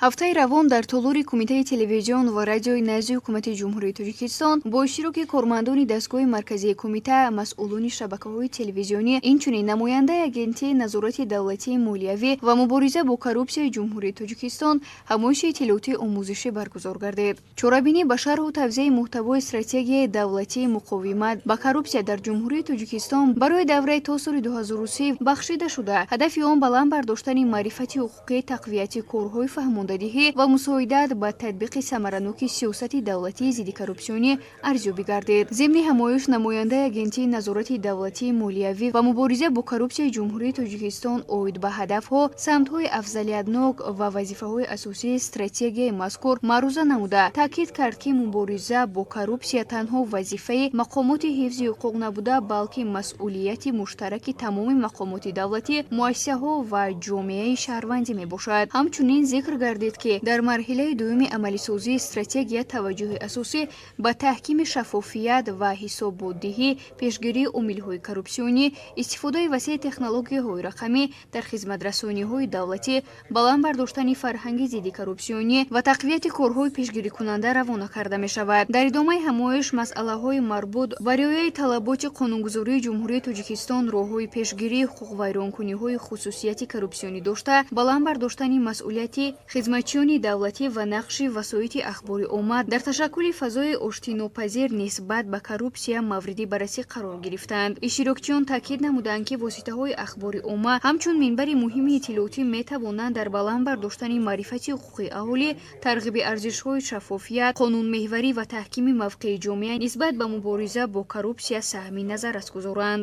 Ҳафтаи равон дар толори Кумитаи телевизион ва радиои назди Ҳукумати Ҷумҳурии Тоҷикистон бо иштироки кормандони дастгоҳи марказии кумита, масъулони шабакаҳои телевизионӣ, инчунин намояндаи Агентии назорати давлатии молиявӣ ва мубориза бо коррупсияи Ҷумҳурии Тоҷикистон ҳамоиши иттилоотии омӯзишӣ баргузор гардид. Чорабинӣ ба шарҳу тавзеҳи муҳтавои Стратегияи давлатии муқовимат ба коррупсия дар Ҷумҳурии Тоҷикистон барои давраи то соли 2030 бахшида шуда, ҳадафи он баланд бардоштани маърифати ҳуқуқӣ, тақвияти корҳои фаҳмондадиҳӣ ва мусоидат ба татбиқи самараноки сиёсати давлатии зидди коррупсионӣ арзёбӣ гардид. Зимни ҳамоиш намояндаи Агентии назорати давлатии молиявӣ ва мубориза бо коррупсияи Ҷумҳурии Тоҷикистон оид ба ҳадафҳо, самтҳои афзалиятнок ва вазифаҳои асосии стратегияи мазкур маъруза намуда, таъкид кард, ки мубориза бо коррупсия танҳо вазифаи мақомоти ҳифзи ҳуқуқ набуда, балки масъулияти муштараки тамоми мақомоти давлатӣ, муассисаҳо ва ҷомеаи шаҳрвандӣ мебошад. Ҳамчунин зикр гардид, ки дар марҳилаи дуюми амалисозии стратегия таваҷҷӯҳи асосӣ ба таҳкими шаффофият ва ҳисоботдиҳӣ, пешгирии омилҳои коррупсионӣ, истифодаи васеи технологияҳои рақамӣ дар хизматрасониҳои давлатӣ, баланд бардоштани фарҳанги зидди коррупсионӣ ва тақвияти корҳои пешгирикунанда равона карда мешавад. Дар идомаи ҳамоиш масъалаҳои марбут ба риояи талаботи қонунгузории Ҷумҳурии Тоҷикистон, роҳҳои пешгирии ҳуқуқвайронкуниҳои хусусияти коррупсионӣ дошта, баланд бардоштани масъулияти хизматчиёни давлатӣ ва нақши васоити ахбори омма дар ташаккули фазои оштинопазир нисбат ба коррупсия мавриди баррасӣ қарор гирифтанд. Иштирокчиён таъкид намуданд, ки воситаҳои ахбори омма ҳамчун минбари муҳими иттилоотӣ метавонанд дар баланд бардоштани маърифати ҳуқуқии аҳолӣ, тарғиби арзишҳои шаффофият, қонунмеҳварӣ ва таҳкими мавқеи ҷомеа нисбат ба мубориза бо коррупсия саҳми назаррас гузоранд.